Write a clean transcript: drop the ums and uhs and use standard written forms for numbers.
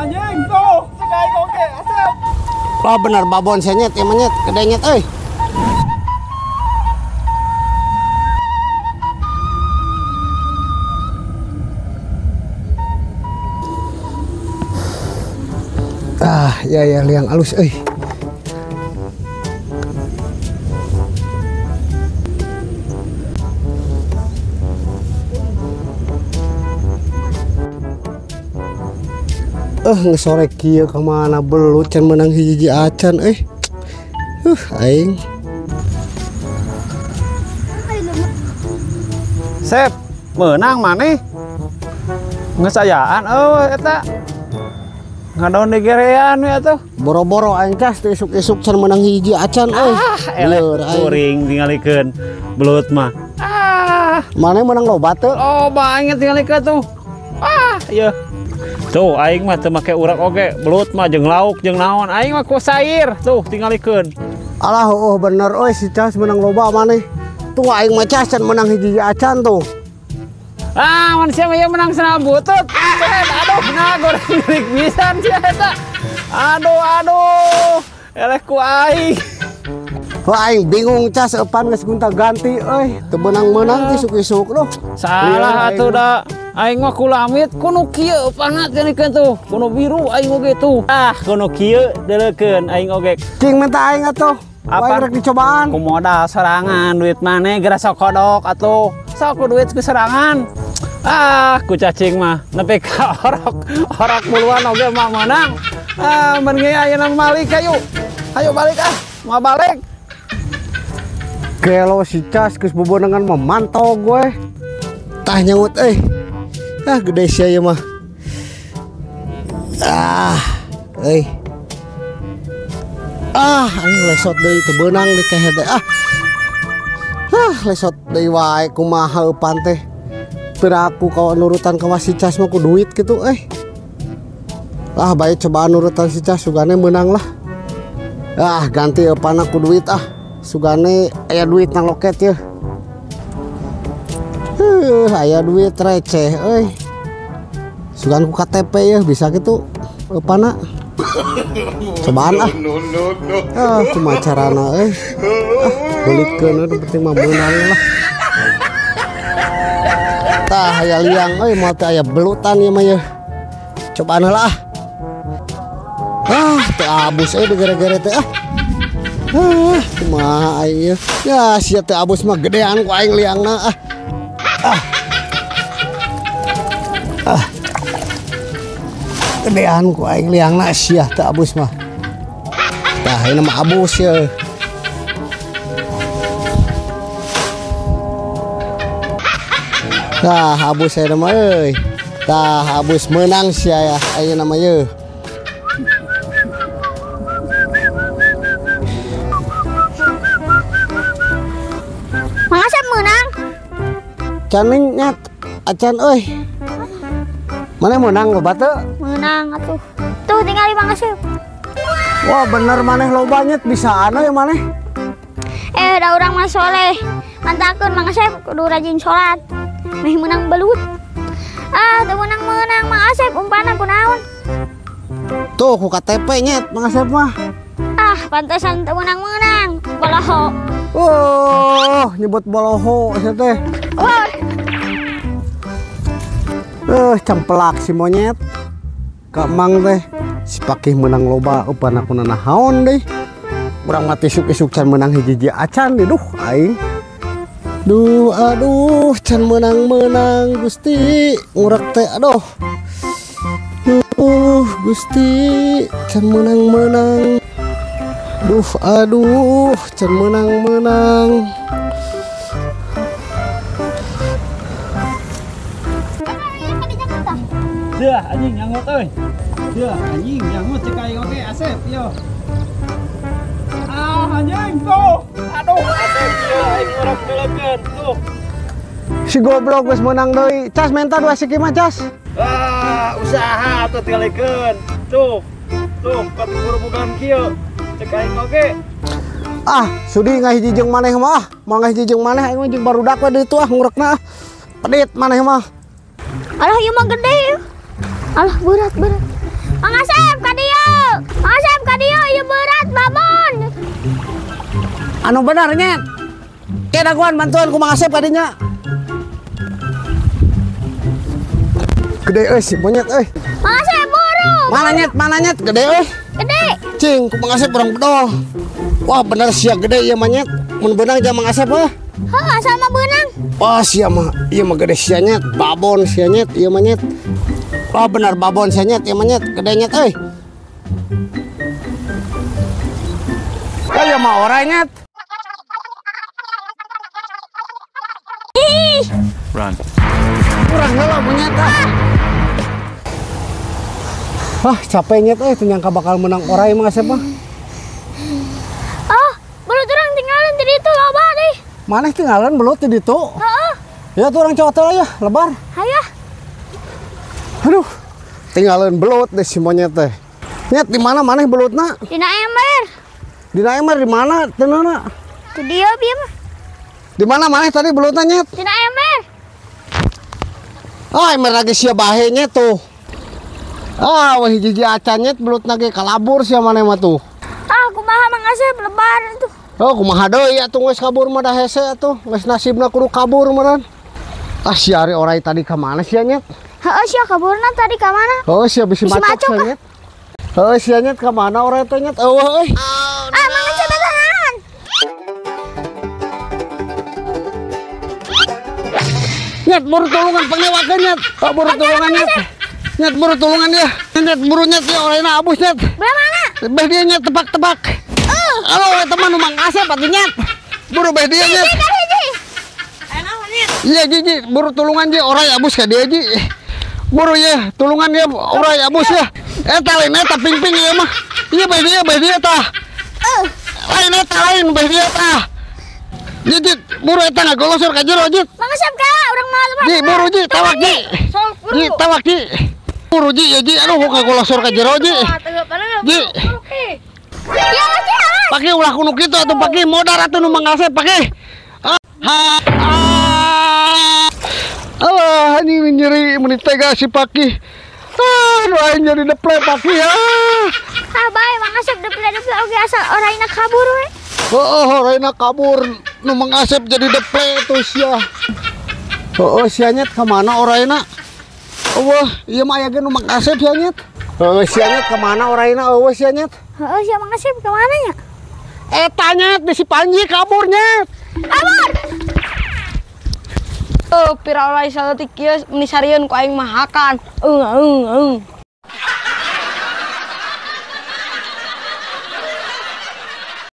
Anjing tuh, cek aing oge, Asep. Wah bener babon sia nyet, ieu mah nyet, gede nyet euy. Ah, ya ya liang alus euy. Geus sore kieu ka mana belut can meunang hiji acan euy. Aing. Sep, meunang maneh? Geus ayaan euy eta. Ngadon digerean we atuh. Boro-boro aing cas teh isuk-isuk can meunang hiji acan euy. Ah, eleh kuring tingalikeun belut mah. Ah, maneh meunang loba teu? Loba aing tingalikeun tuh. Ah, ieu. Tuh aing mah teu make urak oge, belut mah jeung lauk jeung naon, aing mah ku sair. Tuh tingalikeun. Alah heueuh bener euy si Cas meunang loba maneh. Tuh aing mah cas can meunang hiji acan tuh. Ah, manusia mah ieu menang sendal butut. Aduh, nah goreng milik pisan sia eta. Aduh, aduh. Eleh ku aing. Wah aing bingung Cas eupan geus gonta-ganti euy, teu meunang-meunang isuk-isuk loh. Salah atuh da. Aing mah kulamit kuno kieu pangat jadikeun tuh, kuno biru aing oge tuh. Ah, kuno kieu deuleukeun aing oge. Cing minta aing atuh. Apa rek dicobaan? Ku modal sorangan duit maneh geura sok kodok atuh. Sok ku duit ku sorangan. Ah, ku cacing mah nepi ka orok, orok buluan oge mah meunang. Ah, mun ge ayeuna balik ayo. Ayo balik ah, mau balik. Gelo si Cas geus bobonengan mah mantau gue. Tah nyangut euy. Ah gede sia ieu mah. Ah, euy. Ah, aing lesot deui teu beunang di kehe teh. Ah. Ah, lesot deui wae kumaha eupan teh. Piraku ka nurutan ka si Cas mah ku duit kitu euy. Ah, bae cobaan nurutan si Cas sugane meunang lah. Ah, ganti eupan ku duit ah. Sugane aya duit nang loket yeuh. Aya duit receh euy. Sugan ku KTP ya bisa gitu eupana. Cobaan ah. Ah kumaha carana euy. Ah beulikeun nu penting mah meunang lah. Tah aya liang euy moal teh aya belutan ieu mah yeuh. Cobaan heula ah. Ah teu abus euy digere-gere teh ah. Ah kumaha aing yeuh. Ya sia teu abus mah gedean ku aing liangna ah. Ah. Ah. Gedean ku aing liangna sia teu abus mah. Tah ieu mah abus ye. Tah abus ayeuna mah euy. Tah abus meunang sia ya ayeuna mah ye. Mang Asep meunang. Caning nyat acan euy. Mana meunang loba teu? Meunang atuh. Tuh tingali Mang Asep. Wah bener maneh loba nyet bisaan euy maneh. Eh da urang mah soleh. Mantakeun Mang Asep kudu rajin salat. Meh meunang belut. Ah teu meunang-meunang Mang Asep umpanan kunaon? Tuh ku KTP nyet Mang Asep mah. Ah pantesan teu meunang-meunang. Boloho. Oh, nyebut boloho sia teh. Wah. Cempelak si monyet. Ka Mang teh si pakih meunang loba eupan aku nanaon deui. Urang mah isuk-isuk can meunang hiji-hiji acan deui duh aing. Duh aduh can meunang-meunang Gusti ngurek teh aduh. Duh Gusti can meunang-meunang. Duh aduh can meunang-meunang. Sia anjing nyangut euy. Sia anjing nyangut cek aing oge Asep ieu. Ah anjing tuh. Aduh Asep ieu aing urang deulekeun tuh. Si goblok geus meunang deui. Cas menta dua siki mah Cas. Ah usaha atuh tingalikeun. Tuh. Tuh katuburubugan kieu. Cek aing oge. Ah sudi ngahiji jeung maneh mah. Moal ngahiji jeung maneh aing mah jeung barudak we deui tuh ah ngurekna ah. Pedit maneh mah. Alah ieu mah gede. Alah berat berat. Mang Asep ka dieu. Mang Asep ka dieu ieu berat babon. Anu bener nyet. Ke dagoan bantuan ku Mang Asep ka dinya. Gede euy si monyet euy. Mang Asep buru. Mana nyet gede euy. Gede. Cing ku Mang Asep urang bedol. Wah bener sia gede ieu mah nyet. Mun beunang jang Mang Asep heuh. Heuh asal mah beunang. Wah sia mah ieu mah gede sia nyet, babon sia nyet ieu mah nyet. Wah bener babon sia nyet ieu mah nyet, gede nyet euy. Ieu mah orai nyet. Ih. Run. Kurang heula monyet ah. Wah capek nyet euy teu nyangka bakal menang orai Mang Asep mah. Oh, belut urang tinggalin di ditu loba deh. Maneh tinggalan belut di ditu? Heeh. Ya tuh orang cowok teh ya, lebar. Hayo. Aduh, tinggalan belut deh si monyet teh. Nyet di mana maneh belutna? Dina ember. Dina ember di mana tenana? Di dieu bieu mah. Di mana maneh tadi belutna nyet? Dina ember. Ah, ember lagi sia bahe nyet tuh. Ah, wah hiji acan nyet belutna ge kalabur sia maneh mah tuh. Ah, kumaha Mang Asep lebar tuh. Oh, kumaha deui atuh geus kabur mah da hese atuh. Geus nasibna kudu kabur meureun. Ah, si ari orai tadi ka mana sia nyet? Heeh, sia kaburna tadi ka mana? Heeh, sia bisi macok sia nyet. Heeh, sia nyet ka mana orai teh nyet? Eueuh euy. Ah, Mang Asep tahan. Nyet buru tulungan pangewakeun nyet. Oh, buru tulungan nyet. Nyet buru tulungan dia. Nyet buru nyet ya oraina abus nyet. Belah mana? Beh dia nyet tebak-tebak. Halo teman Mang Asep atuh nyet. Buru beh dia nyet. Iya Ji, buru tulungan Ji, orai abus ka dia Ji. Buru ya, tulungan dia orai abus ya. Eta lain eta ping-ping ieu mah. Iya beh dia tah. Lain eta lain beh dia tah. Ji, Ji, buru eta ngagolosor ka jero Ji. Mang Asep kalah urang mah lebar. Ji, buru Ji, tawak Ji. Ji, tawak Ji. Buru Ji ya Ji, aduh ngagolosor ka jero Ji. Ji. Pake ulah kuno kitu atuh pake modar atuh nu Mang Asep pake. Alah anjing nyeri meni tega si Paki. Ah, nu aing jadi deple Paki ah. Ah bae Mang Asep deple-deple oge asal oraina kabur we. Heeh, oraina kabur nu Mang Asep jadi deple tuh sia. Heeh, sia nyet ka mana oraina? Eueuh, ieu mah aya ge nu Mang Asep sia nyet. Heeh, sia nyet ka mana oraina eueuh sia nyet? Heeh, sia Mang Asep ka mana nya? Eta nyet di si Panji kabur nyet. Kabur. Oh, pira orai saleutik kieu meni sarieun ku aing mah hakan. Eung eung eung.